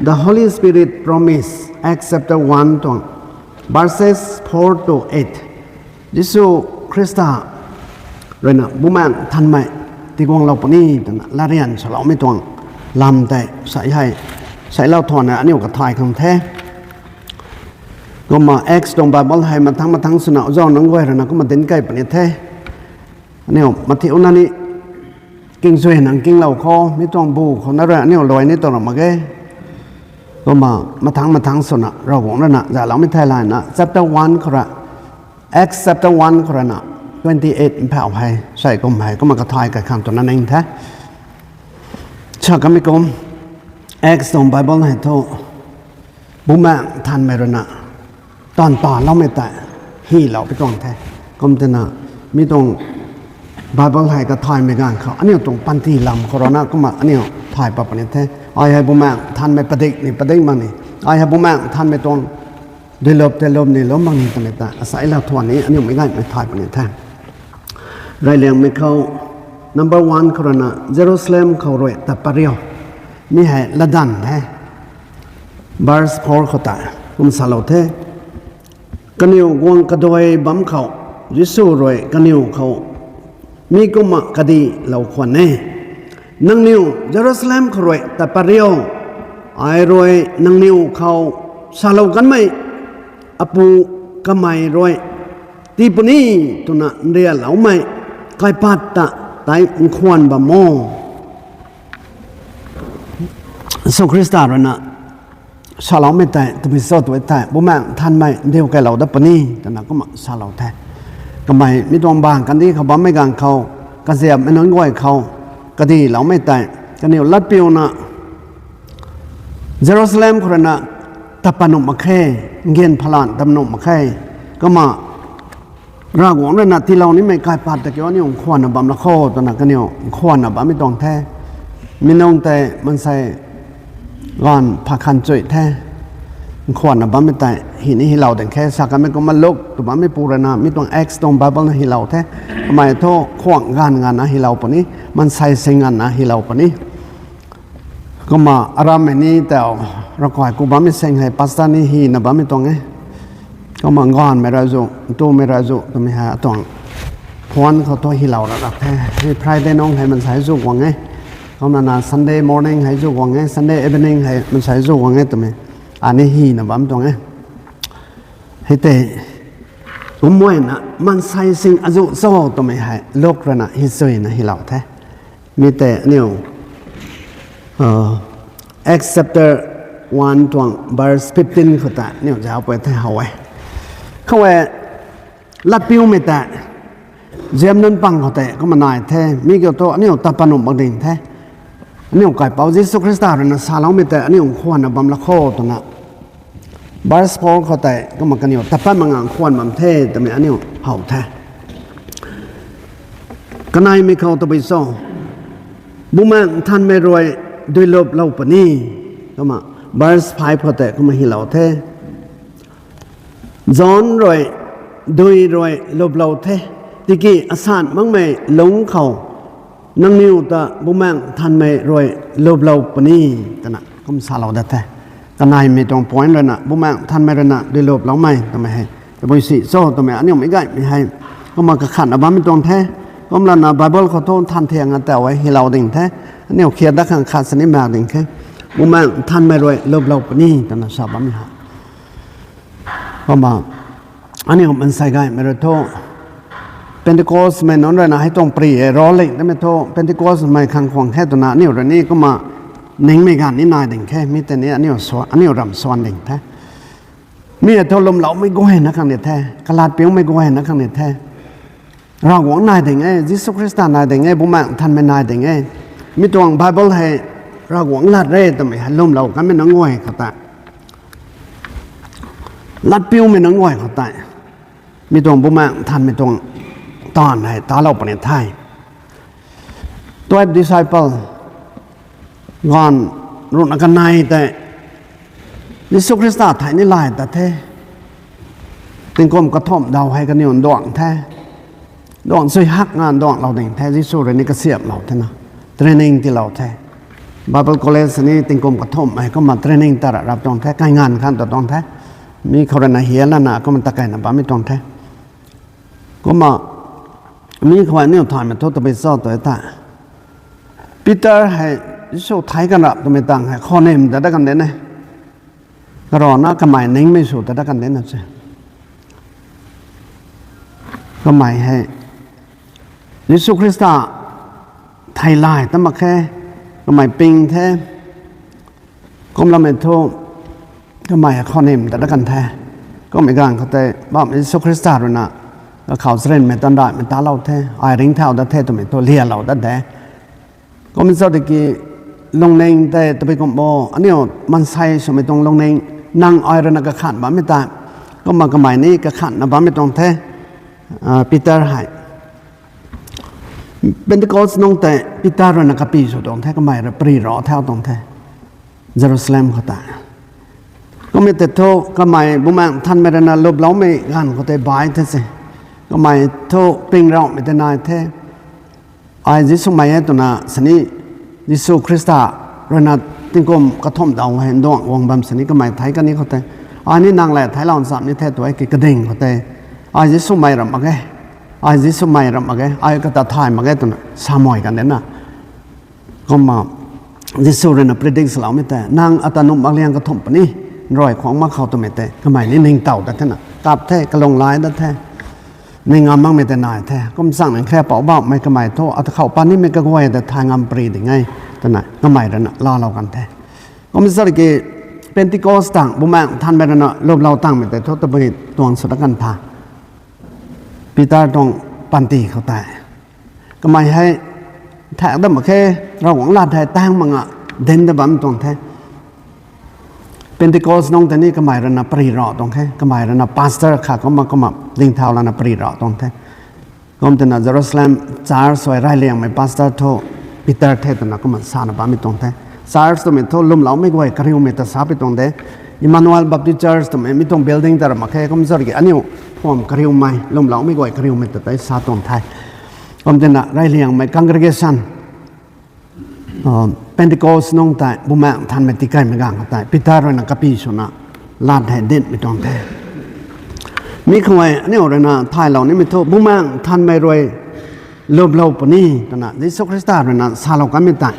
The Holy Spirit Promise, Acts chapter one ຕອງ verses four to eight. ເຢຊູຄຣິສຕາ ເລີຍນະ ບຸມາງທັນໃໝ່ ຕິກວງເລົ່າປະນີຕະນະ ລາຣຽນສະເລົ່າມີຕວງ ລຳແຕ່ສາຍໃຫຍ່ ສາຍເລົ່າທອນນະ ອັນນີ້ກໍຖ່າຍຄຳແທ້ ກໍມາ Acts ຕອງ Bible ໃຫ້ມາທັງ ມາທັງສະເນົາ ເຈົ້າໜັງໄວ້ລະນະ ກໍມາເຕັນໄກ່ປະນິດແທ້ ອັນນີ້ມາທິວນານິ ກິງຊວຍໜັງກິງເລົ່າຄໍ ມີຕວງບູເຂົານະເຣ ອັນນີ້ລອຍນີ້ຕອງມາເກ ກໍມາ ມາທັງ ມາທັງສະເນົາ ເຮົາກໍນະ ຈາລາວມີໄທລາຍນະ chapter one ເຂົາລະ Acts chapter one ເຂົາລະນະ twenty eight ແຜວໃຫ້ ໃສ່ກົມໃຫ້ ກໍມາກະຖ່າຍກັບຄຳຕົວນັ້ນເອງແທ້ ຊາກະມິກົມ Acts ຕອງ Bible ໃຫ້ໂທ ບຸມາງທັນໃໝ່ລະນະ ຕອນຕາເລົ່າແມ່ແຕ່ຮີເລົ່າໄປຕອງແທ້ ກໍມາແຕ່ນະ ມີຕອງ Bible ໃຫ້ກະຖ່າຍແມ່ງານເຂົາ ອັນນີ້ຕອງປັນທີລຳໂຄໂຣນາ ກໍມາ ອັນນີ້ຖ່າຍປະປະນິດແທ້ ອາຍໃຫ້ບຸມາງທັນໃໝ່ປະດິກນີ້ ປະດິກມານີ້ ອາຍໃຫ້ບຸມາງທັນໃໝ່ຕອງ ໂດຍລົບ ແຕ່ລົບນີ້ ລົບບາງນີ້ຕະເມດຕາ ອາໄສລາວທວນນີ້ ອັນນີ້ໄມ່ງ່າຍ ໄມ່ຖ່າຍປານນີ້ແທ້ ໄລ່ເລື່ອງໄມ່ເຂົ້າ number one ເຂົາລະນະ Jerusalem ເຂົາລວຍ ຕະປະຣຽວ ມີໃຫ້ລະດັນແທ້ verse four ເຂົາຕາ ຄຸມສາໂລເທ ກະນິວກວງກະດວຍບຳເຂົາ ເຢຊູລວຍ ກະນິວເຂົາ ມີກຸມະກະດີເລົ່າຄວັນແນ່ ນັງນິວ ເຢຣູຊາເລັມ ເຂົາລວຍ ຕະປະຣຽວ ອາຍລວຍ ນັງນິວເຂົາ ສາເລົ່າກັນໄໝ ອະປູກະໄມລວຍ ຕີປຸນີ ຕຸນະເຣຍເລົ່າໄໝ ກາຍປາດຕະ ໄຕອຸງຄວນບະມໍ ເຢຊູຄຣິສຕາລວຍນະ ຊາລາວເມຕາຍ ຕະປິໂຊຕະເວຕາຍ ບຸມາງທັນໄມ ເດວໄກເລົ່າດັບປະນີ ຕະນະກໍມາຊາລາວແທ້ ກະໄມມີຕົວບາງກັນດີ ເຂົາບຳໄມກາງເຂົາ ກະເສຍມແມ່ນອນກ້ອຍເຂົາ ກະດີເລົ່າເມຕາຍ ກະນິວລັດປິວນະ ເຢຣູຊາເລັມ ໂຄຣະນະ ຕະປະນຸມມະເຄ ງຽນພະລານ ຕະປະນຸມມະເຄ ກໍມາ ລາກອງລະນະ ທີ່ເຫຼົ່ານີ້ໄມກາຍປາດຕະກິວ ນິວຂວັນນະບຳລະໂຄ ຕະນະກະນິວຂວັນນະບຳມີຕອງແທ້ ມີນົງແຕ່ມັນໃສ່ ກອນພາຄັນຈຸ້ຍແທ້ ຂວັນນະບຳມີແຕ່ ຫີນີ້ຫີເຫຼົ່າແດງແຄ່ ສາກະເມັນກໍມາລຸກ ຕຸບາມີປູລະນາ ມີຕອງແອັກ ຕອງບາເບິນຫີເຫຼົ່າແທ້ ມາໂທຂວາງການງານນະຫີເຫຼົ່າປານີ້ ມັນໃສ່ໃສ່ງານນະຫີເຫຼົ່າປານີ້ ກໍມາອາຣາມແມ່ນີ້ແຕ່ວ ລະກອຍກູບາມີເສັງໃຫ້ປັດສານີຫີນະບາມີຕອງເອ ກໍມາງອນແມ່ລະຈຸ ຕູແມ່ລະຈຸ ຕະມີຫາຕອງ ພວນເຂົາໂຕຫີເຫຼົ່າລະດັບແທ້ ໃຫ້ພຣາຍເດນອງໃຫ້ມັນໃສ່ຈຸກວ່າໄງ ກໍມານາ Sunday morning ໃຫ້ຈຸກວ່າໄງ Sunday evening ໃຫ້ມັນໃສ່ຈຸກວ່າໄງ ຕະມີ ອັນນີ້ຫີນະບາມີຕອງເອ ໃຫ້ເຕ ອຸມວຍນະ ມັນໃສ່ສິງອາຍຸໂຊ ຕະມີໃຫ້ ໂລກລະນະ ຮິສຸຍນະ ຫີເຫຼົ່າແທ້ ມີແຕ່ແນວ ເອີ Acts chapter one ຕວງ verse fifteen ເຂົາຕະ ແນວຈະເອົາໄປແທ້ເຮົາໄວ້ ເຂົາແວ່ ລັດປິວເມຕາ ເຈມນັ້ນປັງເຂົາແຕະ ກໍມານາຍແທ້ ມີກ່ຽວໂຕ ແນວຕະປະນົມບັກດິງແທ້ ແນວກາຍເປົາ ເຢຊູຄຣິສຕາ ນະ ຊາລາວເມຕາ ແນວຂວັນນະບຳລະໂຄ ຕະນະ ບາສໂປເຂົາແຕະ ກໍມາກະນິວ ຕະປະມະງາງຂວັນບຳເທ ຕະເມ ແນວເຮົາແທ້ ກະນາຍເມເຂົາຕະໄປຊໍ ບຸມາງທັນແມ່ລວຍ ໂດຍລົບເລົ່າປານີ ກໍມາ ບາສໄຟເຂົາແຕະ ກໍມາຮີເລົ່າແທ້ ຈອນລວຍ ໂດຍລວຍ ລົບເລົ່າແທ້ ຕິກີອາສານມັງແມ່ລົງເຂົາ ນັງນິວຕະບຸມາງທັນແມ່ລວຍ ລົບເລົ່າປານີ ຕະນະ ຄຳສາເລົ່າແທ້ ກະນາຍເມຕອງປອຍລະນະ ບຸມາງທັນແມ່ລະນະ ໂດຍລົບເລົ່າໃໝ່ ຕະໄມໃຫ້ ຕະໄມຊິໂຊ ຕະໄມອັນນີ້ໄມ່ໄດ້ ໄມ່ໃຫ້ ກໍມາກະຂັນອະບາເມຕອງແທ້ ກໍມາລະນະ ໄບເບິນຂໍໂທດ ທັນທຽງອະແຕໄວ້ ຮີເລົ່າດິງແທ້ ອັນນີ້ຂຽນດະຄັງຄາສະນິມາກດິງແທ້ ບຸມາງທັນແມ່ລວຍ ລົບເລົ່າປານີ ຕະນະ ຊາບາມີຫາ ປະມານ ອັນນີ້ມັນໃສ່ໄດ້ແມ່ນໂທ ເປັນເຕໂກສແມ່ນນັ້ນລະນະ ໃຫ້ຕ້ອງປຣີ ລໍເລັກນະແມ່ນໂທ ເປັນເຕໂກສໃໝ່ຄັງຂອງແທ້ຕົວນະ ນີ້ລະນີ້ກໍມາ ນິງເມການນີ້ນາຍເດັງແທ້ ມີແຕ່ນີ້ ອັນນີ້ສອນ ອັນນີ້ລຳສອນເດັງແທ້ ມີແຕ່ໂທລົມເລົ່າໄມ່ກ້ອຍນະຄັງນີ້ແທ້ ກະລາດປິວໄມ່ກ້ອຍນະຄັງນີ້ແທ້ ລາກວງນາຍເດັງເອ ເຢຊູຄຣິສຕານາຍເດັງເອ ບຸມາງທັນແມ່ນາຍເດັງເອ ມີຕົວໄບເບິນໃຫ້ລາກວງລາດເຣ ຕະໄມໃຫ້ລົມເລົ່າກັນແມ່ນນາງງ່ອຍເຂົາຕາຍ ລັດປິວແມ່ນນາງງ່ອຍເຂົາຕາຍ ມີຕົວງບຸມາງທັນ ມີຕົວງຕອນໃຫ້ຕາເລົ່າປະເທດໄທ ຕົວ disciple ກ່ອນລຸນອາກາໄນແຕ່ ເຢຊູຄຣິສຕາໄທນີ້ຫຼາຍຕາແທ້ ເປັນກົມກະທົບເດົາໃຫ້ກະນິວດອງແທ້ ດອງຊ່ວຍຮັກງານດອງເລົ່າເດັງແທ້ ເຢຊູເຣນີ້ກະສຽບເລົ່າແທ້ນະ training ທີ່ເລົ່າແທ້ Bible College ນີ້ tingkum ka thom ai, ko ma training tara rap tong the, kai ngan khan to tong the. Mi khorana hiela na ko ma ta kai na ba mi tong the. Ko ma mi khwa ni thai ma to to be so to ta. Peter hai so thai kan rap to me tang hai kho nem da da kan de ne. Ka ro na ka mai ning me su ta da kan de na se. Ka mai hai Yesu Krista thai lai ta ma khe, ka mai ping the, kom la me tho, ka mai kho nem ta da kan the, kom i gang kho te, ba Yesu Krista ro na, ka khau sren me tan dai me ta lau the, ai ring thau da the to me tho lia lau da the. Kom so de ki long neng te to be kom bo, ani o man sai so me tong long neng, nang ai ro na ka khan ba me ta, kom ma ka mai ni ka khan na ba me tong the, a, Peter hai. Pentecost nong te Peter ro na ka pi so tong the ka mai ra pri ro thau tong the Jerusalem kho ta. Ko me te tho ka mai bu mang than me ra na lop lau me gan kho te bai the se. Ka mai tho ping rau me te nai the. Ai Jesu mai to na sani Jesu Krista ro na tingkom ka thom dau he ndong wang bam sani ka mai thai ka ni kho te. Ai ni nang le thai lau sam ni the to ai ki ka ding kho te. Ai Jesu mai ram age. Ai Jesu mai ram age, ai ka ta thai ma ge to na, sa moi kan de na. Kom ma, Jesu ro na predict sa lau me te, nang a ta num mak liang ka thom pa ni, roi khong ma khau to me te, ka mai ni ning tau da the na, kap the, ka long lai da the, ning a mang me te nai the, kom sang ning khe pau ba, me ka mai tho, a ta khau pa ni me ka goi da thai ngam pri di ngai, ta na, ka mai ro na, la lau kan the. Kom sa ki Pentecost tang, bu mang than me ro na, lop lau tang me te, tho ta bu tuang sa da kan tha. Peter tong panti khau tai. Ka mai hai thak da ma khe, rau wang la thai tang ma nga, den da bam tong the. Pentecost nong te ni ka mai ro na pri ro tong khe, ka mai ro na pastor kha ko ma ko ma ling thau la na pri ro tong the. Kom te na Jerusalem, church soi rai liang mai pastor tho, Peter the te na ko ma sa na ba mi tong the. Church to me tho lum lau me goi ka riu me ta sa pi tong de. Emmanuel Baptist Church to me mi tong building ta ra ma khe kom zor ki aniu hom ka riu mai lum lau me goi ka riu me ta tai sa tong thai. Kom te na rai liang mai congregation. Pentecost nong tai bu mang than me ti kai me gang tai. Peter ro na ka pi so na lad hai den me tong the. Mi khoi aniu ro na thai lau ni me tho bu mang than me roi lop lau pa ni ta na. Jesu Krista ro na sa lau ka me tai.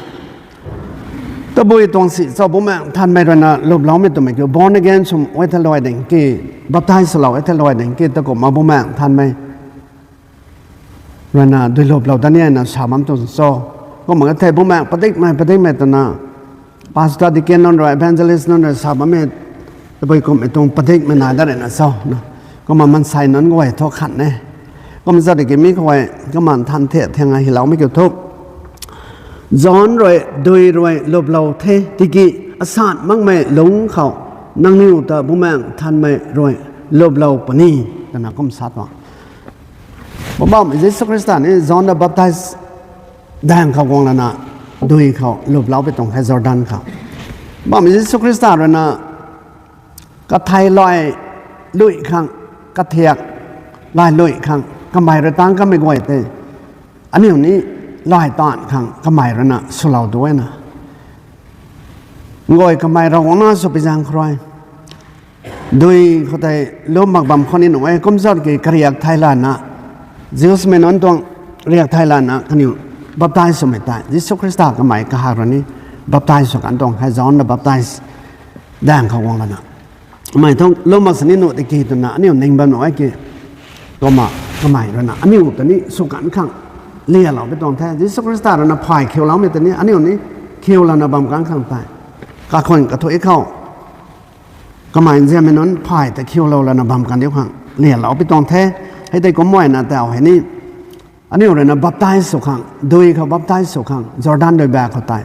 Ta bui tong si so bu mang than mai ro na lop lau me to me ki born again sum wai tha loi deng ki baptize lau wai tha loi deng ki ta ko ma bu mang than mai ro na dui lop lau ta ni na sa mam to so ko ma the bu mang padik mai padik mai to na pastor deacon non ro evangelist non ro sa mam me ຕະບາຍກົມໄອ້ຕົງປະເທດແມ່ນາຍດາເຣນະຊາວນະ ກໍມາມັນໃສ່ນັ້ນກໍໄວ້ທໍ່ຂັນແນ່ ກໍມັນສະເດກິມີເຂົ້າໄວ້ ກໍມາທັນເທດແທງໃຫ້ເຮົາໄມ່ເກີດທຸກ ຈອນລວຍ ໂດຍລວຍ ລົບເລົ່າເທ ຕິກິ ອາສາດມັກໄມ້ລົງເຂົ້າ ນັງນິວຕະບຸແມງ ທັນໄມ້ລວຍ ລົບເລົ່າປານີ ຕະນະກົມສັດວ່າ ບໍ່ເວົ້າເຢຊູຄຣິສຕານີ້ ຈອນໄດ້ບັບໄຕ ແດງເຂົ້າກອງລະນະ ໂດຍເຂົາລົບເລົ່າໄປຕົງແຄຈໍດານເຂົາ ບອກເຢຊູຄຣິສຕາລະນະ ກະໄທລອຍລຸຍຄັງ ກະທຽກລາຍລຸຍຄັງ ກະໄມຣະຕັງກະໄມກວຍເຕ ອັນນີ້ນີ້ລອຍຕານຄັງ ກະໄມຣະນະ ສຸເລົ່າດ້ວຍນະ ງວຍກະໄມຣະຫວງນາສຸປິຍັງຄຣອຍ ໂດຍເຂົາໄດ້ລົມມັກບຳຄົນອິນອວຍ ກົມສອດເກກະລິຍັກໄທລານະ ເຈວສເມນອນຕົງ ລິຍັກໄທລານະ ຄະນິວ ບັບໄຕສົມເມດຕາ ເຢຊູຄຣິສຕາກະໄມກະຫາກຣະນີ ບັບໄຕສະກັນຕົງ ໃຫ້ຈອນລະບັບໄຕ ແດງເຂົ້າກອງລະນະ ໄມຕ້ອງລົມມັກສະນິໂນຕິກີຕົນນະ ອັນນີ້ເນັງບຳນອຍເກ ກໍມາ ກະໄມລະນະ ອັນນີ້ຕົນນີ້ສຸກັນຄັງ ເລຍເລົ່າໄປຕົງແທ້ ເຢຊູຄຣິສຕາລະນະ ພາຍເຂຽວລາວເມດຕານີ້ ອັນນີ້ນີ້ ເຂຽວລະນະບຳກັນຄັງຕາຍ ກະຄົນກະໂທເອເຂົ້າ ກະມາເຈມນອນພາຍແຕ່ຄິວເລົ່າລະນະບຳກັນດຽວຄັງ ເລຍເລົ່າໄປຕົງແທ້ ໃຫ້ໄດ້ກວາມໝາຍນະແຕ່ເອົາໃຫ້ນີ້ ອັນນີ້ລະນະບັບໄຕສຸຄັງ ໂດຍເຂົາບັບໄຕສຸຄັງ ຈອດານໂດຍແບກເຂົາຕາຍ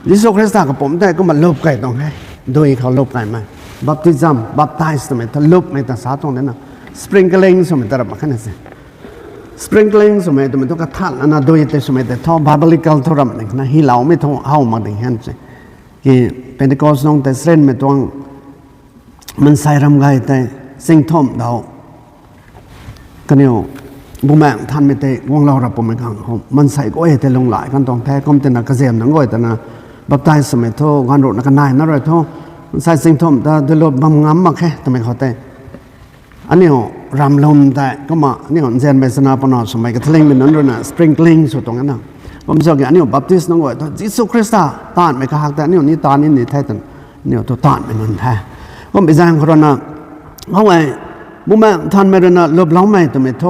ເຢຊູຄຣິສຕາກະປົມແຕ່ກໍມາລົບໄກຕົງໃຫ້ ໂດຍເຂົາລົບໄກມາ ບັບຕິຊຳ ບັບໄຕສະເມດທະລົບເມດຕາສາຕົງນັ້ນນະ ສະປຣິງກະລິງສະເມດຕະລະມາຄັນນະຊິ ສະປຣິງກະລິງສະເມດຕະເມດກະທັນນະ ໂດຍແຕ່ສະເມດແຕ່ທອບາບລິກອນໂທຣຳນະ ຮີເລົ່າເມໂທເຮົາມາໄດ້ເຫັນຊິ ກະເປັນກອສນ້ອງແຕ່ເຊັນແມ່ຕົງ ມັນໃສ່ລຳໄກແຕ່ສິ່ງຖົມດາວ ກະນິວ ບຸແມງທັນເມເຕ ວງລາວລະປົມແມງຄັງ ມັນໃສ່ກວຍແຕ່ລົງຫຼາຍ ຄັນຕ້ອງແທ້ ກົມແຕ່ນະກະເສມນະງວຍແຕ່ນະ Baptize ສະໄໝໂທ ການໂຣດນະກະນາຍນະເຣໂທ ມັນໃສ່ສິ່ງຖົມຕາໂດຍລົບບຳງຳມາແຄ່ ທຳໄມເຂົາແຕ່ ອັນນີ້ຮອດຣຳລົມແຕ່ ກໍມາ ອັນນີ້ຮອດແຈນໄປສະນາປະນອດ ສະໄໝກະທະເລັງເປັນນັ້ນໂດຍນະ sprinkling ສຸດຕົງນັ້ນນະ ກໍມີສອກ ອັນນີ້ບັບຕິສນ້ອງອວຍ ເຈົ້າ ເຢຊູຄຣິສຕາ ຕານໄປກະຮັກແຕ່ ອັນນີ້ນິທານນີ້ແທ້ ແຕ່ ອັນນີ້ໂຕຕານໄປນັ້ນແທ້ ກໍມີແຈງໂຄໂຣນາ ເອົາໄວ້ ບຸມາທານໄມໂດຍນະ ລົບເລົ່າໄມໂຕເມໂທ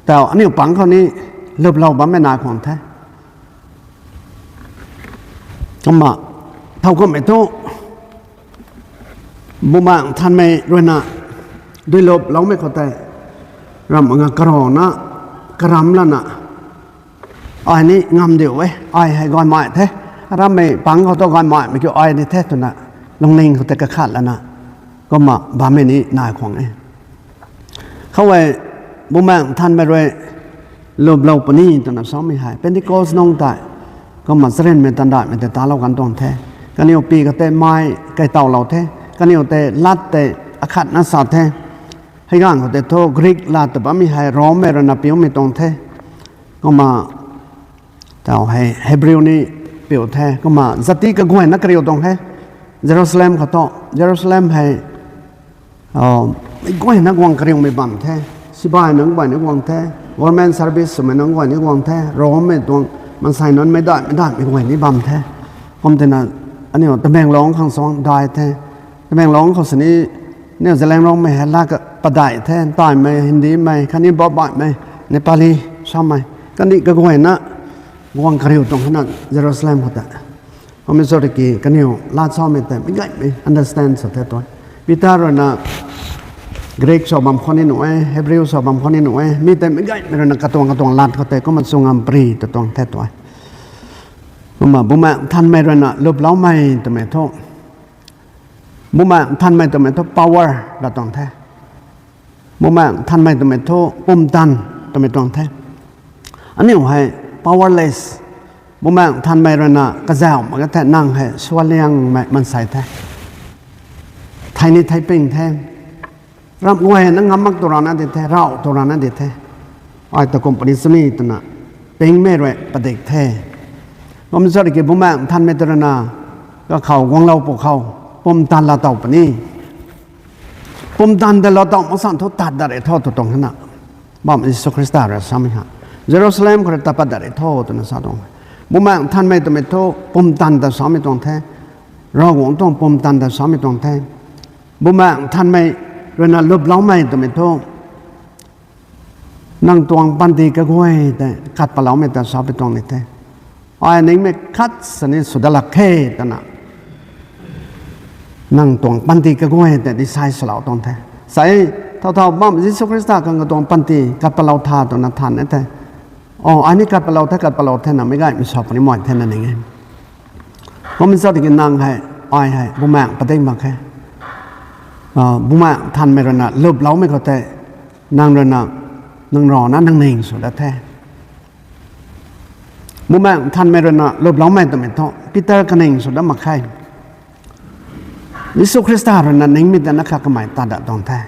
ແຕ່ ອັນນີ້ປັງເຂົານີ້ ລົບເລົ່າບັມແມ່ນາຂອງແທ້ ກຳມະ ເທົ່າກໍໄມ່ໂຕ ບຸມາທານໄມໂດຍນະ ດ້ວຍລົບເລົ່າໄມເຂົາແຕ່ ຣຳອະງະກະຣອນະ ກະຣຳລະນະ ອາຍນີ້ງາມດຽວເວີຍ ອາຍໃຫ້ກອຍມາຍແທ້ ຣຳໄມປັງເຂົາໂຕກອຍມາຍ ໄມກິວອາຍນີ້ແທ້ໂຕນະ ລົງເນັງເຂົາແຕ່ກະຂາດລະນະ ກໍມາບາເມນີ້ນາຂອງເອ ເຂົາໄວ້ ບຸມາທານໄມໂດຍ ລົບເລົ່າປະນີຕະນະຊອມມີຫາຍ ເປນຕິໂກສນ້ອງຕາຍ ກໍມາສະເຣນເມຕັນດາຍ ເມແຕ່ຕາເລົ່າກັນຕອງແທ້ ກະນິວປີກະແຕ່ມາຍ ໄກເຕົາເລົ່າແທ້ ກະນິວແຕ່ລັດແຕ່ອາຄັດນະສາແທ້ ໃຫ້ກາງເຂົາແຕ່ໂທ ກຣີກລາຕະບາມີຫາຍ ໂຣມເມຣະນະປິວມີຕອງແທ້ ກໍມາ ເຈົ້າໃຫ້ເຮບຣິວນີ້ປິວແທ້ ກໍມາ ສະຕິກະກວຍນະກະຣິວຕອງແທ້ ເຢຣູຊາເລັມເຂົາໂຕ ເຢຣູຊາເລັມໃຫ້ ເອີ ໄອ້ກວຍນະກວາງກະຣິວມີບຳແທ້ ຊິບາຍນະກວາຍນະກວາງແທ້ Government Service ສະໄໝນະກວາຍນະກວາງແທ້ ໂຣມແມ່ນຕົວງ ມັນໃສ່ນັ້ນໄມ່ໄດ້ ໄມ່ໄດ້ ໄອ້ກວຍນີ້ບຳແທ້ ຄວາມເປັນນັ້ນ ອັນນີ້ຕຳແໜ່ງລອງຂ້າງສອງໄດ້ແທ້ ຕຳແໜ່ງລອງເຂົາສະນີ້ ແນວສະແລງລອງໄມ້ແຮລາກະປະໄດແທ້ ໃຕ້ໄມ້ ຮິນດີໄມ້ ຄະນິບໍບາດໄມ້ ເນປາລີຊາວໄມ້ ກະນິກະກວຍນະ ກວາງກະຣິວຕົງຂະໜາດ ເຢຣູຊາເລັມເຂົາແຕ່ ເຂົາມີໂຊຕະກີ ກະນິວລາຊອມແມ່ນແຕ່ ໄມ່ໄດ້ ໄມ່ understand ສະແທ້ຕົວ ປີຕາໂຣນະ ກຣີກຊອບຳຄອນນິໜວຍ ເຮບຣິວຊອບຳຄອນນິໜວຍ ມີແຕ່ໄມ່ໄດ້ ເມຣະນະກະຕວງກະຕວງລາດເຂົາແຕ່ ກໍມັນສູງງາມປຣີຕະຕວງແທ້ຕົວ ມາ ບຸມາ ທ່ານໄມໂດຍນະ ລົບເລົ່າໄມໂຕເມໂທ ບຸມາ ທ່ານໄມໂຕເມໂທ power ລະຕອງແທ້ ບຸມາ ທ່ານໄມໂຕເມໂທ ປຸ່ມຕັນໂຕເມຕອງແທ້ ອັນນີ້ໃຫ້ powerless ບຸມາ ທ່ານໄມໂດຍນະ ກະແຈວ ມັນກະແທະນັ່ງໃຫ້ ຊວລຽງ ມັນໃສ່ແທ້ ໄທນີ້ໄທເປັງແທ້ ຣຳອວຍນະງາມມັກໂຕຣານະຕິແທ້ ເຮົາໂຕຣານະຕິແທ້ ອາຍຕະກຸມປະນິສະມີຕະນະ ເປັງເມຣວຍປະເດັກແທ້ ກໍມີສະລິກິບຸມາ ທ່ານເມຕະລະນາ ກໍເຂົ້າກວງເລົ່າປູເຂົາ ປົມຕັນລາເຕົາປະນີ ປົມຕັນແຕ່ລາເຕົາມະສັນທຸດຕັດດາເຣໂທຕົວຕົງຫັ້ນນະ ບອມເຢຊູຄຣິສຕາເຣຊາມິຫະ ເຢຣູຊາເລັມຄຣິສຕະປັດດາເຣໂທຕົວນະສາຕົງ ບຸມາ ທ່ານເມຕະເມໂທ ປົມຕັນແຕ່ສາມິຕົງແທ້ ລາວວົງຕົງ ປົມຕັນແຕ່ສາມິຕົງແທ້ ບຸມາ ທ່ານໄມ ເຣນາລົບເລົ່າໄມໂຕເມໂທ ນັ່ງຕວງປັນຕີກະກວຍແຕ່ ກັດປະເລົ່າເມຕາຊາວໄປຕວງນີ້ແທ້ ອາຍນິງເມຄັດສະນິດສຸດດະລັກເຄຕະນະ ນັ່ງຕວງປັນຕີກະກວຍແຕ່ດີໄຊສະເລົ່າຕວງແທ້ ໃສເທົ່າໆ ບຳເຢຊູຄຣິສຕາ ກັນກະຕວງປັນຕີ ກັດປະເລົ່າທາຕົວນະທານແທ້ ອໍ ອາຍນີ້ກັດປະເລົ່າແທ້ ກັດປະເລົ່າແທ້ນະ ໄມ່ໄດ້ມີຊອບປະນິມອຍແທ້ນັ້ນເອງ ກໍມີຊອບທີ່ກິນນັ່ງໃຫ້ ອາຍໃຫ້ ບຸມາປະເຕັງມາແຄ່ ເອີ ບຸມາ ທ່ານເມຣະນາ ລົບເລົ່າໄມກໍແທ້ ນາງເຣນາ ນາງລໍນະ ນາງເນັງສຸດແທ້ ບຸມາ ທ່ານເມຣະນາ ລົບເລົ່າໄມຕະເມໂທ ປີເຕີກະເນັງສຸດມາໄຄ ເຢຊູຄຣິສຕາເຣນາ ເນັງມີແຕ່ນະຄະກະໄມຕາດະຕອງແທ້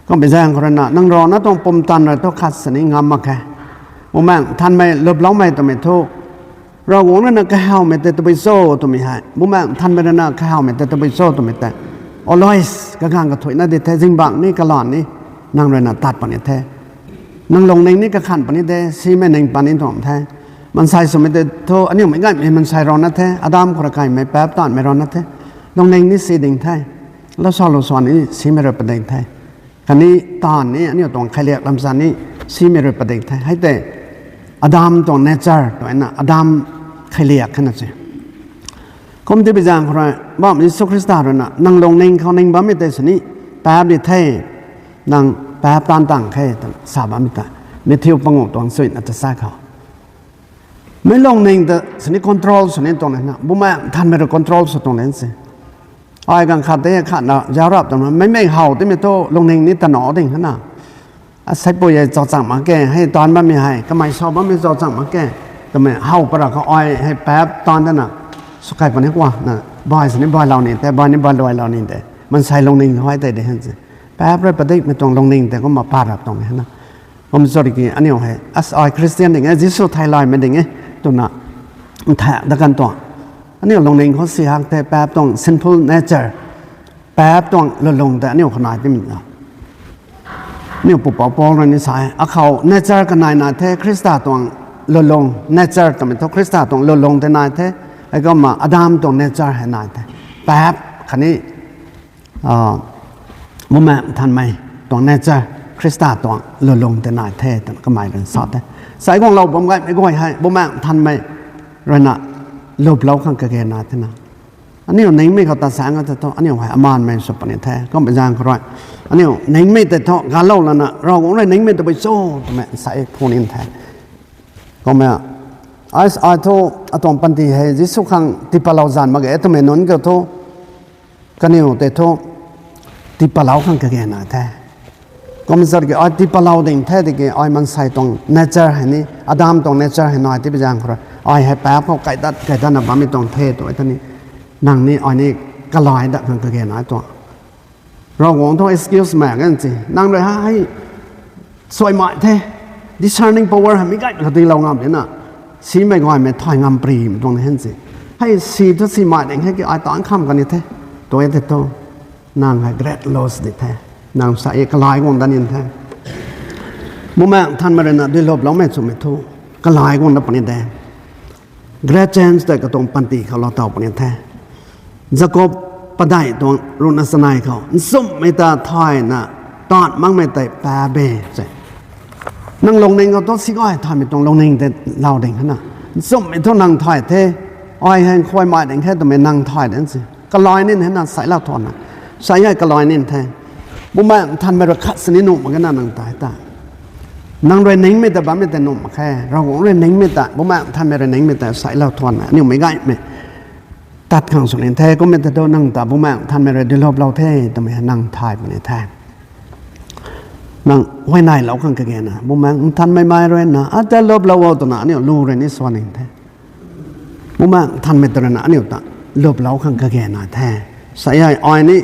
ກໍໄປແຈ້ງເຂົາເຣນາ ນາງລໍນະ ຕ້ອງປົມຕັນ ແລະ ຕ້ອງຄັດສະນິງາມມາແຄ່ ບຸມາ ທ່ານໄມ ລົບເລົ່າໄມຕະເມໂທ ລາວວົງນັ້ນນະ ກະເຮົາແມ່ນແຕ່ຕະໄບໂຊໂຕມີໃຫ້ ບຸມາ ທ່ານເມຣະນາ ກະເຮົາແມ່ນແຕ່ຕະໄບໂຊໂຕມີແຕ່ always ກະກາງກະຖົຍນະ ທີ່ແທ້ຈິງບາງນີ້ກະຫຼອນນີ້ ນາງເຣນາຕັດປານນີ້ແທ້ ນາງຫຼົງເນັງນີ້ກະຂັນປານນີ້ແທ້ ຊີແມ່ເນັງປານນີ້ຕອງແທ້ ມັນໃສ່ສົມເດັດໂທ ອັນນີ້ມັນກະມັນໃສ່ຣອນນະແທ້ ອາດາມຄົນລະໄກແມ່ແປບຕານແມ່ຣອນນະແທ້ ຫຼົງເນັງນີ້ຊີດິງແທ້ ລາວຊອນລາວສອນນີ້ຊີແມ່ເຣປະເດັງແທ້ ຄັນນີ້ຕານນີ້ ອັນນີ້ຕອງໄຄລຽກລຳຊານນີ້ ຊີເມເຣປະເດັງແທ້ ໃຫ້ແຕ່ ອາດາມຕົງເນເຈີຕົວນັ້ນນະ ອາດາມໄຄລຽກຂະໜາດຊີ້ ຄົມທີ່ໄປຢ່າງໃຄບາບເຢຊູຄຣິສຕາໂດຍນະ ນັ່ງລົງເນັງເຂົ້າເນັງບາບມີແຕ່ສະນິ ແປບດີເທ ນັ່ງແປບຕານຕ່າງເຄ ສາບາມິຕະ ເມທິວປະໂງຕົງສຸຍ ອັດຕະສາເຂົາ ໄມ່ລົງເນັງແຕ່ສະນິ ຄອນໂທຣລສະນິຕົງນັ້ນນະ ບຸມາ ທ່ານໄມໄດ້ຄອນໂທຣລສະຕົງນັ້ນຊີ້ ອາຍກັງຄາເຕຂະນະ ຢາຮັບຕະມາ ໄມ່ແມ່ງເຮົາຕິເມໂຕ ລົງເນັງນິຕະໜໍຕິງຫັ້ນນະ ອາໄສປຸຍໃຫຍ່ຈອກຈັງມາແກ່ ໃຫ້ຕອນບ້ານມີໃຫ້ ກະໄມຊອບບ້ານມີຈອກຈັງມາແກ່ ກະແມ່ເຮົາປະລະກະອອຍໃຫ້ແປບຕອນນັ້ນນະ ສຸໄກປານິກວ່ານະ ບອຍສະນິບອຍເຫຼົ່ານີ້ ແຕ່ບອຍນີ້ບອຍລວຍເຫຼົ່ານີ້ແຕ່ ມັນໃສ່ລົງເນັງຫ້ອຍແຕ່ເດຫັ້ນຊິ ແປບເລີຍປະດິກ ໄມ່ຕ້ອງລົງເນັງ ແຕ່ກໍມາປາດຮັບຕອງຫັ້ນນະ Om sorry ki ani ong he as ai Christian ding e Jisu thai lai me ding e tuna tha da kan to ອັນນີ້ລົງເນັ່ງເຂົາຊິຮັກແທ້ ແປບຕ້ອງ sinful nature ແປບຕ້ອງຫຼຸດລົງ ແຕ່ອັນນີ້ຂະໜາຍຕິມັນ ນີ້ປູເປົາໂປ້ລະນິໄສ ອາເຂົາ nature ກະໜາຍໜາແທ້ ຄຣິສຕາຕ້ອງຫຼຸດລົງ nature ຕະເປັນໂຕ ຄຣິສຕາຕ້ອງຫຼຸດລົງແຕ່ໜາຍແທ້ ແລ້ວກໍມາອາດາມຕ້ອງ nature ໃຫ້ໜາຍແທ້ ແປບຄະນີ້ ເອີ ບໍ່ແມ່ນທັນໃໝ່ຕ້ອງ nature ຄຣິສຕາຕ້ອງຫຼຸດລົງແຕ່ໜາຍແທ້ ຕະເປັນກະໝາຍເລື່ອງຊາດແທ້ ໃສຂອງລາວບໍ່ແມ່ນ ບໍ່ແມ່ນທັນໃໝ່ ລະນະ ລົບລາວຄັງກະແກນາແທ້ນະ ອັນນີ້ເນັ່ງມີເຂົາຕາແສງເຂົາແທ້ ອັນນີ້ໃຫ້ອາມານແມ່ນສະປະນິແທ້ ກໍເປັນຢ່າງກໍໄດ້ ອັນນີ້ເນັ່ງມີແຕ່ເທາະການເລົ່າລະນະ ເຮົາກໍໄດ້ເນັ່ງມີແຕ່ໄປໂຊ ແຕ່ແມ່ນໃສຜູ້ນີ້ແທ້ ກໍແມ່ນ ອາຍ ອາຍໂທ ອາຕອງປັນຕິ ເຮ ເຢຊູຄັງ ຕິປະລາວຈານມະເກ ເອ ໂຕເມນົນເກໂທ ກະນິວເຕໂທ ຕິປະລາວຄັງກະແກນາແທ້ ກໍມັນສະເກ ອາຍຕິປະລາວເດັງແທ້ ຕິເກ ອາຍມັນໃສ່ຕ້ອງ nature ໃຫ້ນີ້ ອາດາມຕ້ອງ nature ໃຫ້ໜ້ອຍ ຕິປະຢ່າງ ອາຍໃຫ້ແປບເຂົາໄກຕັດ ໄກຕັດນະ ບາມີຕ້ອງເທໂຕ ອາຍຕານີ້ ນັງນີ້ ອາຍນີ້ກະລາຍດັກຄັງກະແກນາຕົວ ເຮົາກໍຕ້ອງ excuse ແມ່ກັນຊິ ນັງໂດຍໃຫ້ ສວຍໝາຍແທ້ discerning power ໃຫ້ມີໄກກະຕິລາວງາມເດນະ ສີໄມ້ກ້ອຍແມ່ນຖອຍງາມປຣີມຕົງໃນຫັ້ນຊິ ໃຫ້ສີໂຕສີໝາຍແດງໃຫ້ກິອາຍຕາງຄຳກັນນີ້ແທ້ ໂຕເອເຕໂຕ ນາງໃຫ້ great loss ນີ້ແທ້ ນາງສະເອກະລາຍກວ່ານັ້ນນີ້ແທ້ ບໍ່ແມ່ນທັນມາເດນະ ດ້ວຍລົບລາວແມ່ນສຸເມໂທ ກະລາຍກວ່ານັ້ນປານນີ້ແທ້ Great James ແຕ່ກະຕົງປັນຕິເຂົາລາວເຕົາປານນີ້ແທ້ ຈາກົບປະໄດຕົງລຸນອາສະໄນເຂົາ ສຸມເມຕາຖອຍນະ ຕອດມັງແມ່ນແຕ່ປາເບ ໃຈ ນັງລົງເນັ່ງເຂົາຕົວຊິກ້ອຍ ຖອຍແມ່ນຕົງລົງເນັ່ງແຕ່ລາວເດັງຫັ້ນນະ ສຸມເມໂທນັງຖອຍເທ ອາຍແຮງຄວາຍໝາຍເດັງແທ້ ແຕ່ແມ່ນນັງຖອຍເດັງຊິ ກະລອຍນີ້ຫັ້ນນະ ໃສ່ລາວທອນນະ ໃສ່ໃຫ້ກະລອຍນີ້ແທ້ ບໍ່ແມ່ນທັນແມ່ນວ່າຄັດສະນິນຸມາກັນນະ ນັງຕາຍຕາ ນັງເຣນິງມີແຕ່ບາມີແຕ່ນຸມມາແຄ່ ເຮົາເຣນິງມີແຕ່ ບໍ່ແມ່ນທັນແມ່ນເຣນິງມີແຕ່ໃສ່ລາວທອນນະ ນິວໄມ່ໄດ້ແມ່ ຕັດຂ້າງສຸດນີ້ແທ້ ກໍແມ່ນແຕ່ໂຕນັງຕາ ບໍ່ແມ່ນທັນແມ່ນເຣດີລອບລາວແທ້ ແຕ່ແມ່ນນັງທາຍປານນີ້ແທ້ ນັງໄວ້ໃນລາວຂ້າງກະແກນນະ ບໍ່ແມ່ນທັນໄມ້ໆເຣນນະ ອາຈານລອບລາວເວົ້າຕະນະ ນິວລູເຣນິສວນນີ້ແທ້ ບໍ່ມາທັນເມຕຣະນະ ອັນນີ້ຕະລົບເລົ່າຄັງກະແກນາແທ້ ສາຍອາຍນີ້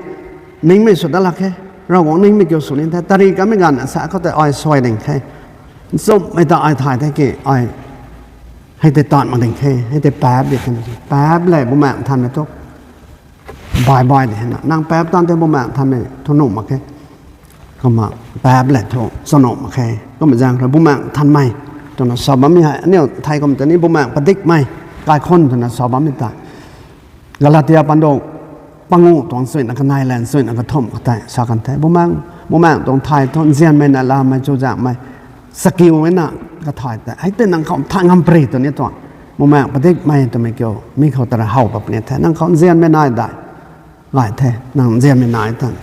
ນິງໄມ່ສຸດຕະລັກແຄ່ ເຮົາກໍນິງໄມ່ກ່ຽວສຸນີ້ແທ້ ຕາຣີກະເມການສາເຂົາແຕ່ອາຍຊ່ອຍເດັງແຄ່ ສົມໄມ່ຕາອາຍຖ່າຍແທ້ເກ ອາຍໃຫ້ແຕ່ຕອນມາເດັງແຄ່ ໃຫ້ແຕ່ແປບດຽວກັນ ແປບແລະ ບໍ່ມາທັນແມ່ຕົກ ບາຍໆ ເດນະ ນາງແປບຕອນແຕ່ບໍ່ມາທັນແມ່ໂທນຸມາແຄ່ ກໍມາແປບແຫຼະໂທສະໜອມມາແຄ່ ກໍມາຢ່າງລະບໍ່ມາທັນໃໝ່ ຕົວນະສອບບາມີໃຫ້ ອັນນີ້ໄທກໍມາຕົວນີ້ບໍ່ມາປະດິກໃໝ່ ກາຍຄົນຕົວນະສອບບາມີຕາ ກາລາເຕຍປານໂດ ປະງູຕອງສຸຍນະກະນາຍແລນ ສຸຍນະກະຖົມກະແຕສາກັນແຕ ບໍ່ມາ ບໍ່ມາຕົງໄທໂທນຊຽນໃໝ່ນະລາໃໝ່ຈູຈາກໃໝ່ ສະກິວໄວ້ນະ ກະຖ່າຍແຕ່ ໃຫ້ແຕ່ນາງເຂົາທາງຫຳປຣີຕົວນີ້ຕົວ ບໍ່ມາປະດິກໃໝ່ຕົວໄມ່ກ່ຽວ ມີເຂົາຕະລະເຮົາແບບນີ້ແທ້ ນາງເຂົາຊຽນແມ່ນາຍໄດ້ ຫຼາຍແທ້ ນາງເຈຍມີນາຍທ່ານ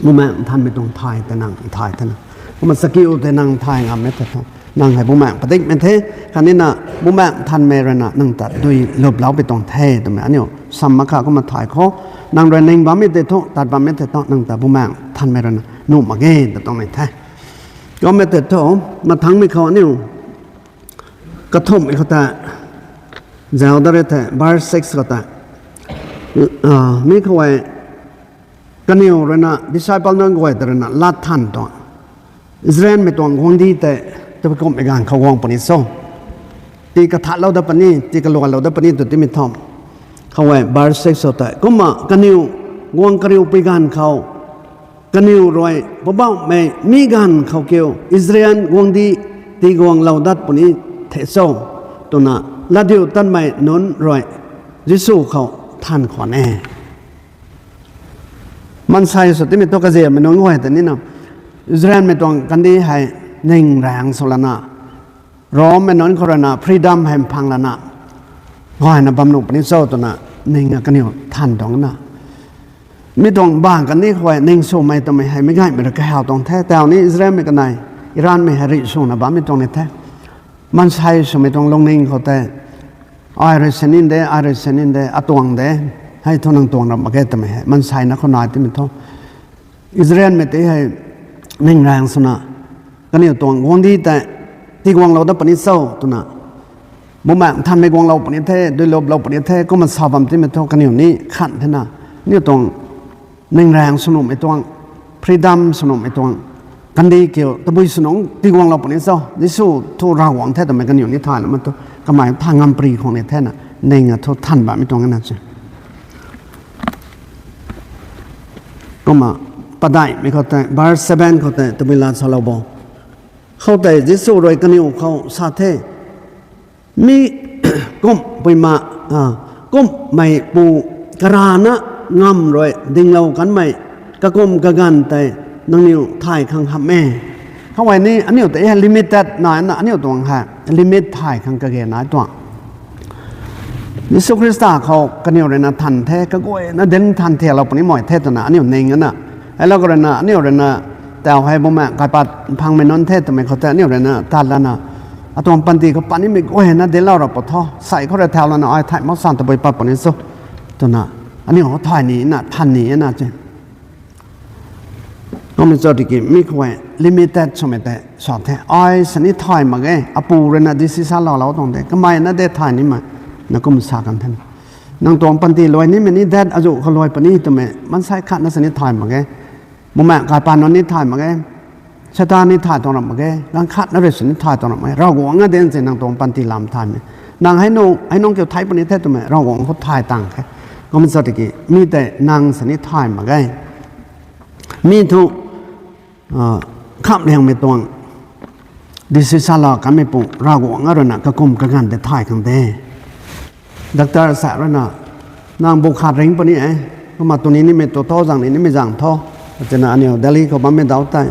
ບໍ່ແມ່ນທ່ານໄມ່ຕ້ອງຖ່າຍ ແຕ່ນາງຖ່າຍທ່ານ ບໍ່ແມ່ນສະກິວ ແຕ່ນາງຖ່າຍງາມແມ່ນແທ້ ນາງໃຫ້ບໍ່ແມ່ນປະຕິກແມ່ນແທ້ ຄັນນີ້ນະ ບໍ່ແມ່ນທ່ານແມ່ລະນະ ນາງຕັດດ້ວຍລົບເລົ່າໄປຕ້ອງແທ້ ຕົວແມ່ອັນນີ້ ສຳມະຄະກໍມາຖ່າຍຂໍ ນາງລະນິງບໍ່ມີແຕ່ໂທ ຕັດບໍ່ມີແຕ່ໂທ ນາງຕະບໍ່ແມ່ນທ່ານແມ່ລະນະ ນຸມມາເກ ແຕ່ຕ້ອງແມ່ນແທ້ ກໍແມ່ນແຕ່ໂທ ມາທັງມີເຂົາອັນນີ້ ກະທົມອີກເຂົາຕາ ແຈວດາເຣແທ້ ບາເຣຊິກເຂົາຕາ ເອີ ມີເຂົາໄວ້ ກະນິວເຣນະ ດິຊາຍປອນເນີງໄວ້ຕະເຣນະ ລາດທັນຕອນ ອິດສະຣາເອນແມ່ຕອງກວງດີແຕ່ ຕະໄປກົມເອການເຂົາກວງປານິໂຊ ຕີກະທະເລົ່າດາປານີ ຕີກະລວນເລົ່າດາປານີ ຕົວຕິມິທອມ ເຂົາໄວ້ ບາເຣຊິກເຂົາຕາ ກຸມມະ ກະນິວ ກວງກະຣິວປີການເຂົາ ກະນິວຣອຍ ປະເບົາແມ່ມີການເຂົາກ່ຽວ ອິດສະຣາເອນກວງດີ ຕີກວງເລົ່າດັດປານີ ເທໂຊ ຕົວນະ ລາດິວຕັນໄມນົນຣອຍ ເຢຊູເຂົາທ່ານຂອນແອ ມັນໃສ່ສຸດທີ່ມີຕົວກະເຈຍແມ່ນນ້ອຍແຕ່ນີ້ນະ ອິດສະຣາເອນແມ່ຕອງກັນດີໃຫ້ເນັ່ງແຮງສຸລະນະ ໂຣມແມ່ນນອນໂຄໂຣນາ ຟຣີດອມແຮມພັງລະນະ ຫອຍນະບຳລຸງປະນິໂຊຕົວນະ ນິງກະນິວທ່ານດອງນະ ມີດອງບາງກັນນີ້ຄວຍ ນິງໂຊໄມຕະໄມໃຫ້ ມີໄງເມກະແຮວຕອງແທ້ ແຕ່ວນີ້ອິດສະຣາເອລເມກະໄນ ອີຣານເມຫະຣິໂຊນະບາມີດອງນີ້ແທ້ ມັນໃຊ້ໂຊໄມຕອງລົງນິງເຂົາແຕ່ ອາຍເຣຊະນິນເດ ອາຍເຣຊະນິນເດ ອາຕວງເດ ໃຫ້ໂທນັງຕວງນຳມາແກ້ຕະໄມໃຫ້ ມັນໃຊ້ນະເຂົານາຍຕິມິໂທ ອິດສະຣາເອລແມ່ນຕິໃຫ້ເນັ່ງແຮງສຸນະ ກະນິວຕວງກວງດີແຕ່ ຕີກວງເລົ່າດາປານິໂຊຕຸນະ ບໍ່ແມ່ນທ່ານແມ່ກວງເລົ່າປານິເທ ໂດຍລົບເລົ່າປານິເທ ກໍມາຊາວບຳຕິເມໂທ ກະນິວນີ້ຂັນເທນະ ນິວຕວງ ເນັ່ງແຮງສະໜຸມໄອຕວງ ຟຣີດອມສະໜຸມໄອຕວງ ກັນດີກ່ຽວຕະບຸຍສະໜອງ ຕີກວງເລົ່າປານິໂຊ ດິຊູໂທລາວອງແທ້ ຕະໄມກະນິວນິທານ ມັນໂຕ ກະໝາຍທາງງາມປຣີຂອງໃນແທ້ນະ Neng a tho than ba mi tong na che. Ko ma pa dai mi ko te bar seven ko te tu mi la sa lo bo. Khau te Jisu roi ka niu khau sa the. Mi kum pui ma a kum mai pu ka ra na ngam roi ding lo kan mai ka kum ka gan te nang niu thai khang hap me. Khau wai ni a niu te limited na na a niu tong ha limit thai khang ka ge na tong. Jisu Khrista khau ka niu re na than the ka goi na den than the lo puni moi the tong na a niu neng na. Ai lo ko re na a niu re na tao hai bo ma ka pat phang me non the tong me khau te a niu re na tan la na. A tong pan ti khau pan ni me goi na den lo ra po tho. Sai khau re tao la na ai thai mo san ta boi pat puni so. Tong na a niu khau thai ni na than ni na che. Ko mi so ti ki mi khau wai limited so me te so the. Ai sa ni thai ma ge a pu re na di si sa lo lo tong te. Ka mai na de thai ni ma. Na ko mi sa kan then. Nang tong pan ti loi ni me ni det a ju khau loi pa ni tong me. Man sai khat na sa ni thai ma ge. Mo ma ka pan non ni thai ma ge. Sa ta ni thai tong ra ma ge. Nang khat na re sa ni thai tong ra ma ge. Ra go nga den se nang tong pan ti lam thai me. Nang hai nong hai nong kiu thai pa ni the tong me. Ra go khau thai tang khe. Ko mi so ti ki mi te nang sa ni thai ma ge. Mi thu ເອີ ຄຳແດງແມ່ຕວງ ດິຊິຊາລາກັນແມ່ປຸ ລາວຫວັງອາຣະນະກະກຸມກະກັນແຕ່ທ້າຍຄັງແຕ່ ດັກເຕີສາຣະນະ ນາງບຸຄາເລັ່ງປະນີ້ເອ ມາໂຕນີ້ນີ້ແມ່ໂຕໂຕ ຈັ່ງນີ້ນີ້ແມ່ຢ່າງໂທ ອາຈານອານິວ ເດລີ ເຂົ້າມາແມ່ດາວໃຕ້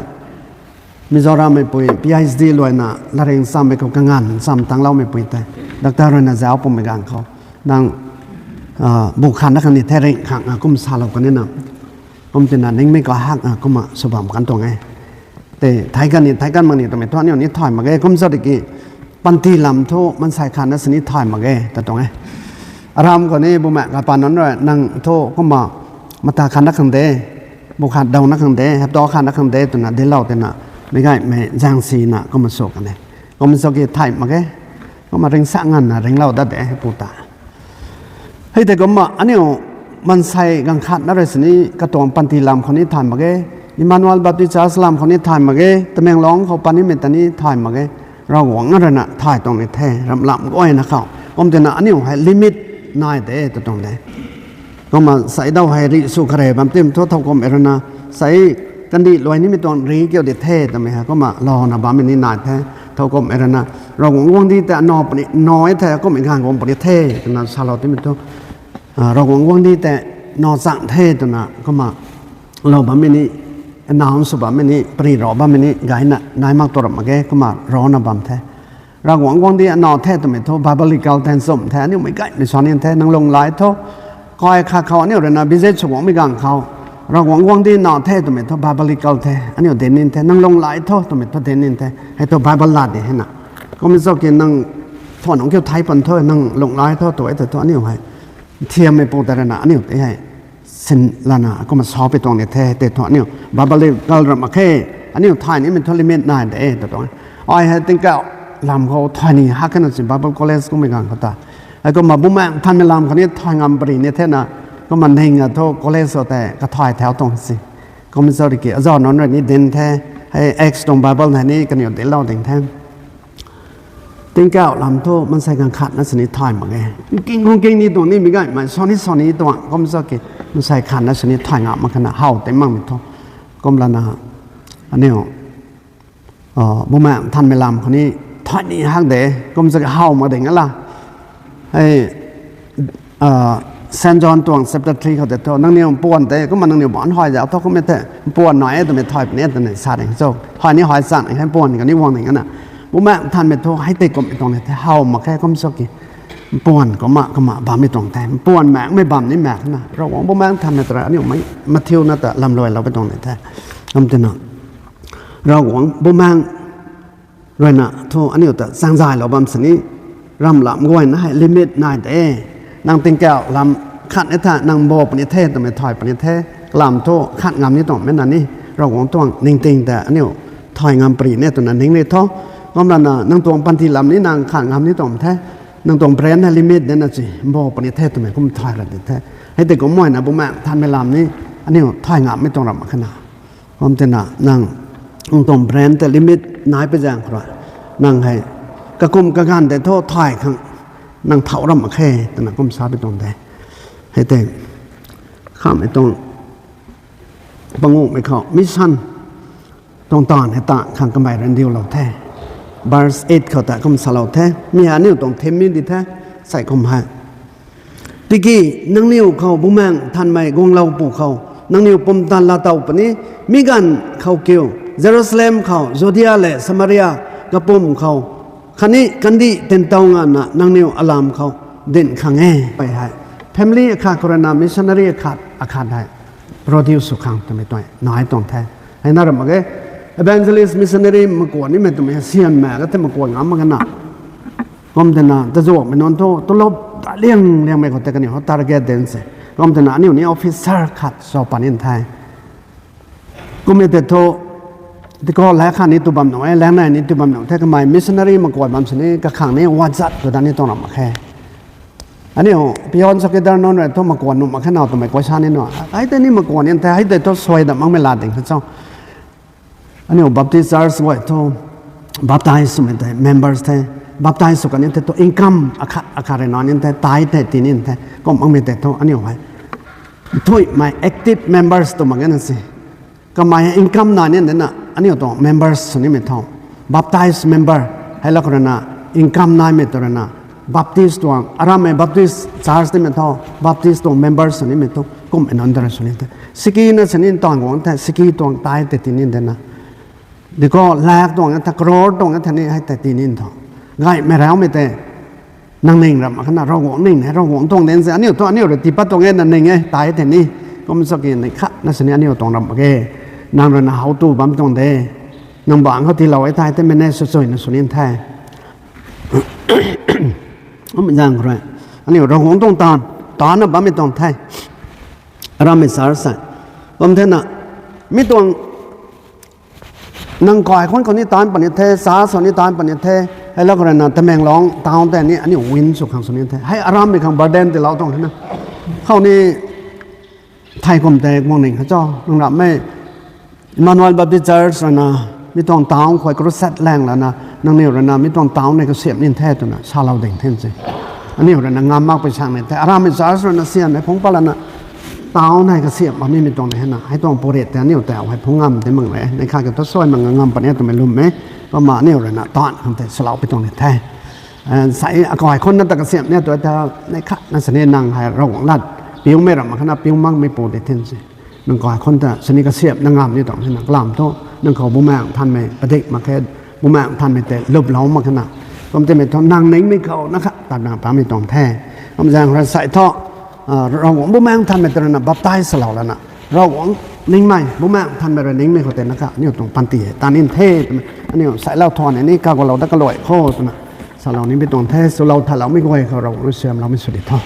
ມິໂຊຣາມແມ່ປຸຍ ພີເອັດສະດີ ລວຍນະ ລະເລັ່ງຊຳແມ່ເຂົາກະງານຊຳ ທາງລາວແມ່ປຸຍແຕ່ ດັກເຕີລວຍນະ ຈາວປົມແມ່ກາງເຂົາ ນາງ ເອີ ບຸຄານະຄັງນີ້ແທ້ເລັ່ງຄັງ ອາ ກຸມຊາລາກັນແນະນຳ Kom tena ning me ka hak a, kom a, so bam kan tong e. Te, thai kan ni, thai kan mang ni, tong me, thon ni, ni thoi ma ge, kom so de ki, panti lam tho, man sai khan na sini thoi ma ge, ta tong e. Aram ko ni, bu ma, ka pa non ro, nang tho, kom a, mata khan na khang de, bu khan dau na khang de, hap do khan na khang de, tona, de lau tena, me gai, me jang si na, kom a so kan de. Kom so ki thoi ma ge, kom a ring sa ngan na, ring lau da de, pu ta. Hei te kom a, ani o, man sai gang khat na re sini, ka tong panti lam khon ni thoi ma ge, Emmanuel Baptist Church lam khon ni thoi ma ge, Tamenglong khon ni me tani thoi ma ge, rau wang ara na thoi tong ni the, ram lam goi na khau. Kom tena ani o hai limit nai te to tong de. Kom a sai dau hai ri su kare bam tem tho thau kom era na, sai kan di loi ni me tong ri kio de the, ta me ha, kom a lo na bam ni nai the, thau kom era na. Rau wang wang di te no pani, no e the, kom e gang kom pani the, na sa lo te me to. ເອີ ເຮົາຫວັງຫວັງດີແຕ່ໜໍ່ສັງເທດນະ ກໍມາເຮົາບາມິນິ ນາວສຸບາມິນິ ປຣີໂຣບາມິນິ ໄກນະ ນາຍມາກຕົວມາແກ ກໍມາເຮົານະບາມແທ ເຮົາຫວັງຫວັງດີນາວແທ ຕົວເມໂທ ບາບາລິກາວແທນສົມແທ ອັນນີ້ໄມ່ໄກ ໄມ່ຊອນນີ້ແທ ນາງລົງຫຼາຍໂທ ກອຍຄາເຂົາ ອັນນີ້ເຣນະ ບິເສດສະຫວັງມີກາງເຂົາ ເຮົາຫວັງຫວັງດີນາວແທ ຕົວເມໂທ ບາບາລິກາວແທ ອັນນີ້ເດນນິນແທ ນາງລົງຫຼາຍໂທ ຕົວເມໂທ ເດນນິນແທ ໃຫ້ໂຕ ບາຍບາລາດນີ້ ໃຫ້ນະ ກໍມີຊອກກິນນາງ ໂທ ນາງເກີວໄທປານໂທ ນາງລົງຫຼາຍໂທ ຕົວເອໂທ ອັນນີ້ໃຫ້ ທຽມໃຫ້ປູຕະລະນະ ອັນນີ້ໃຫ້ເຊັນລະນະ ກໍມາຊອບໄປຕົງນີ້ແທ້ແຕ່ເທາະນີ້ ບາບາເລກັນລະມາເຄ ອັນນີ້ທ້າຍນີ້ແມ່ນໂທລິເມດນາຍເດ ຕົວຕົງ ອອຍໃຫ້ຕິງກະລຳເຂົາທ້າຍນີ້ ຮັກກັນຊິ ບາບາໂກເລສ ກໍມີການເຂົາຕາ ແລ້ວກໍມາບຸມາທັນແມ່ລຳເຂົານີ້ ທ້າຍງາມປະລິເນເທນະ ກໍມາເນັງໂທໂກເລສ ແຕ່ກໍທ້າຍແຖວຕົງຊິ ກໍມີສະລິກິ ອາຈອນນອນນີ້ເດັ່ນແທ້ ໃຫ້ເອັກສຕົງບາບາລນີ້ ກໍນີ້ເດນລາວເດັ່ນແທ້ Tingkau lam tu, man sai kan khat na sini thai ma ge. King kong king ni tu ni mi gai, man soni soni tu, kom so ke, man sai kan na sini thai nga ma kana hau te mang mi tu. Kom la na, aneo, ເອີ ບໍ່ແມ່ນທ່ານແມ່ລຳຄົນນີ້ ທ່ານນີ້ຮັກເດ້ ກໍມັນຈະເຮົາມາເດ້ງນັ້ນລະ ໃຫ້ ເອີ ເຊັນຈອນຕວງ chapter three ເຂົາຈະໂທ ນາງນິວປ່ວນເດ້ ກໍມານາງນິວບໍ່ອັນຫອຍຢາວ ເທົ່າກໍແມ່ນແທ້ ປ່ວນໜ້ອຍ ແຕ່ແມ່ນຖອຍເປັນເອັດ ແຕ່ໃນຊາດເອງໂຊ ຫອຍນີ້ຫອຍສັນ ໃຫ້ປ່ວນກັນນີ້ວງນີ້ກັນນະ ບໍ່ແມ່ນທ່ານແມ່ໂທ ໃຫ້ເຕະກົມໄປຕອງນີ້ ແຕ່ເຮົາມາແຄ່ຄວາມສຸກ ປ່ວນກໍມາ ກໍມາບາມໄປຕອງແທ້ ປ່ວນແມ່ນ ແມ່ບາມນີ້ແມ່ນນະ ເຮົາບໍ່ແມ່ນທ່ານແມ່ຕະລາ ອັນນີ້ມາ ມາທ່ຽວນະ ແຕ່ລຳລວຍລາວໄປຕອງນີ້ແທ້ ນຳແຕ່ນະ Rawang bumang, roi na thu aniu ta sangzai lo bam sini, ram lam goi na hai limit nai te, nang tingkau lam khat ne tha, nang bo pani the, ta me thoi pani the, lam thu khat ngam ni tong me na ni, rawang tuang ning ting ta aniu thoi ngam pri ne tu na ning ni tho, ngam la na, nang tuang panti lam ni nang khat ngam ni tong the, nang tuang brand na limit ne na chi, bo pani the, ta me kum thoi la ni the, hai te kum moi na bumang than me lam ni, aniu thoi ngam me tong ram ma khana. ພ້ອມແຕ່ນະ ນາງ ອືມ ຕ້ອງແບຣນແຕ່ລິມິດນາຍໄປຢ່າງ ເພາະວ່ານາງໃຫ້ກະກຸມກະກັນແຕ່ໂທດຖ່າຍຄັ້ງ ນາງເຖົ້າຣຳມະແຄ ຕະນະກົມສາໄປຕົງແດ ໃຫ້ແຕ່ຂ້າມໄປຕົງປະໂງກໄປເຂົ້າມິຊັນ ຕົງຕານໃຫ້ຕາຂ້າງກຳໄບເຣນດິວເຫຼົ່າແທ້ ບາສເອັດເຂົ້າຕາຄຳສາເຫຼົ່າແທ້ ມີຫານິ້ວຕົງເທັມມີດີແທ້ ໃສ່ຄອມໃຫ້ ຕິກີນາງນິວເຂົ້າບຸແມງທ່ານໄມກົງເຫຼົ່າປູເຂົ້າ ນາງນິວປົມຕານລາເຕົາປະນີ ມີການເຂົ້າກິວ ເຢຣູຊາເລັມເຂົ້າ ໂຈເດຍ ແລະ ສະມາເຣຍ ກະປຸມເຂົ້າ ຄະນິກັນດີເຕັນເຕົາງານນະ ນາງນິວອາລາມເຂົ້າ ເດັ່ນຄັງແອ ໄປໃຫ້ Family ອາຄາ ໂຄໂຣນາ Missionary ອາຄາ ອາຄາ ໄດ້ Produce ສຸຂັງ ຕະເມຕົຍ ນ້ອຍຕອງແທ້ ໃຫ້ນາຣຳມະເກ Evangelist Missionary ມະກວນນີ້ແມ່ນຕະເມ ສຽນແມ່ ກະແຕ່ມະກວນງາມມາກັນນະ ກອມແຕ່ນະ ຕະໂຈກແມ່ນອນໂທ ຕະລົບ ຕະລຽງ ລຽງແມ່ ກະແຕ່ກະນິວ Target Dance ກອມແຕ່ນະ ອັນນີ້ Officer ຂັດ ຊໍປານິນໄທ ກະມີແຕ່ໂທ ແຕ່ກໍແລກຂ້ານີ້ຕຸບຳໜອຍ ແລກໃນນີ້ຕຸບຳໜອຍ ແທ້ກະໄມ Missionary ມາກວນບຳສະນີ້ ກະຂັງນີ້ ວັດຈັດ ກະດານນີ້ຕ້ອງນຳມາແຄ່ ອັນນີ້ Beyond Soccer ນອນໄວ້ໂທມາກວນໜຸ່ມມາແຄ່ນາວ ຕະໄມກວນຊານີ້ເນາະ ໃຫ້ແຕ່ນີ້ມາກວນນີ້ ແຕ່ໃຫ້ແຕ່ໂທຊ່ວຍດຳມັງເວລາເດັງເຂົາເຈົ້າ ອັນນີ້ Baptist Church ໄວ້ໂທ Baptize ແມ່ນແທ້ Members ແທ້ Baptize ສຸກັນນີ້ແທ້ໂທ Income ອາຄາ ອາຄາເຣນອນນີ້ແທ້ ຕາຍແທ້ ຕີນີ້ແທ້ ກໍມັງມີແຕ່ໂທ ອັນນີ້ໄວ້ ໂທ My Active Members ໂຕມັງນັ້ນຊິ ກະມາຍ income ນາຍນີ້ນະ ອັນນີ້ຕົວ members ນີ້ແມ່ນເທົ່າ baptize member ໃຫ້ລະກະນະ income ນາຍແມ່ນຕົວນະ baptize ຕົວ ອາຣາມແມ່ນ baptize church ນີ້ແມ່ນເທົ່າ baptize ຕົວ members ນີ້ແມ່ນຕົວ ກົມອັນນັ້ນຕົວນີ້ siki ນະ ສະນິນຕອນຂອງແທ້ siki ຕົວຕາຍແຕ່ທີ່ນີ້ນະ ດີກໍແລກຕົວ growth ຕົວ ແທ້ນີ້ ໃຫ້ແຕ່ທີ່ນີ້ເທົ່າ ໄງ ແມ່ນແລ້ວ ແມ່ນແຕ່ ນາງເນັ່ງລະ ມາຂະໜາດເຮົາຫວງເນັ່ງ ເຮົາຫວງຕົງເດັ່ນ ອັນນີ້ຕົວ ອັນນີ້ລະຕິປະຕົງເອນ ນາງເນັ່ງເອີຍ ຕາຍແທ້ນີ້ ກໍມັນສະເກນໃນຂະ ນະສະເນ ອັນນີ້ຕົງລຳເກ ນາງລະນະເຮົາຕູ້ບຳຕົງເດ ນາງບາງເຮົາທີ່ເຮົາໄອ້ຕາຍແທ້ ແມ່ນແນ່ຊ່ວຍໆ ນະສຸນິນແທ້ ມັນຢ່າງໃດ ອັນນີ້ເຮົາຫວງຕົງຕານ ຕານນະບາມີຕົງແທ້ ອາຣາມມີສາລະສະ ບຳເພັນນະ ມີຕົງ ນາງກອຍຄົນຄົນນີ້ຕານປານນີ້ແທ້ ສາສອນນີ້ຕານປານນີ້ແທ້ ໃຫ້ລາວກໍໄດ້ນະ ຕະແມງລອງຕາວແຕ່ນີ້ ອັນນີ້ວິນສຸຂັງສຸນິນແທ້ ໃຫ້ອາຣາມມີຄັງບາແດນທີ່ລາວຕ້ອງຫັ້ນນະ ເຮົານີ້ ໄທກົມແຕ່ກວງໜຶ່ງເຂົາເຈົ້າ ນາງລະແມ່ Emmanuel Baptist Church ລະນະ ມີຕ້ອງຕາວ ຄອຍກຣູເຊັດແລງລະນະ ນາງນິວລະນະ ມີຕ້ອງຕາວໃນກະສຽມນິນແທ້ຕົວນະ ຊາລາວເດັງເທັນຊິ ອັນນີ້ລະນະ ງາມມາກໄປຊ່າງໃນແຕ່ອາຣາມ Church ລະນະ ສຽນໃນພົງປະລະນະ ຕາວໃນກະສຽມ ອັນນີ້ມີຕ້ອງໃນຫັ້ນນະ ໃຫ້ຕ້ອງໂປເຣດແຕ່ອັນນີ້ແຕ່ເອົາໃຫ້ຜູ້ງາມແຕ່ເບິ່ງແຫຼະ ໃນຂ້າກະທົດຊ່ອຍມັນງາມປານນີ້ຕົວແມ່ນລຸ່ມເມ ປະມານນີ້ລະນະ ຕານຄຳແຕ່ສະເລົ່າໄປຕົງນີ້ແທ້ ໃສ່ອາກອຍຄົນນັ້ນຕະກະສຽມນີ້ຕົວແຕ່ໃນຂະນະສະເນນັງໃຫ້ລາວລັດ ປິວເມຣະມາຂະນະປິວມັກມີໂປເດເທັນຊິ ນາງກອຍຄົນຕະສະເນກະສຽມນາງງາມນີ້ຕ້ອງໃຫ້ນາງກລາມໂຕ ນາງເຂົາບຸມາງທ່ານແມ່ປະເດັກມາແຄ່ບຸມາງທ່ານແມ່ແຕ່ລົບເລົ່າມາຂະນະ ຄວາມເຕັມເປັນເທົ່ານາງເນັ່ງມີເຂົານະຄະ ຕາມນາງຕາມມີຕ້ອງແທ້ ຄຳຢ່າງໃສ່ເທາະ ເອີ ເຮົາຫວັງບໍ່ແມ່ນທ່ານແມ່ນຕະນະບັບໄຕສະເລົ່າລະນະ ເຮົາຫວັງນິງໃໝ່ບໍ່ແມ່ນທ່ານແມ່ນນິງໃໝ່ເຂົາແຕ່ນະຄະ ນີ້ຕ້ອງປັນຕິຕານິນເທ ອັນນີ້ໃສ່ເລົ່າທອນອັນນີ້ກາກວ່າເຮົາຕະກະລອຍໂຄຕະນະ ສະເລົ່ານີ້ເປັນຕ້ອງແທ້ ສະເລົ່າຖ້າເຮົາມີກວຍເຂົາເຮົາເຊື່ອມເຮົາມີສຸດເດທອ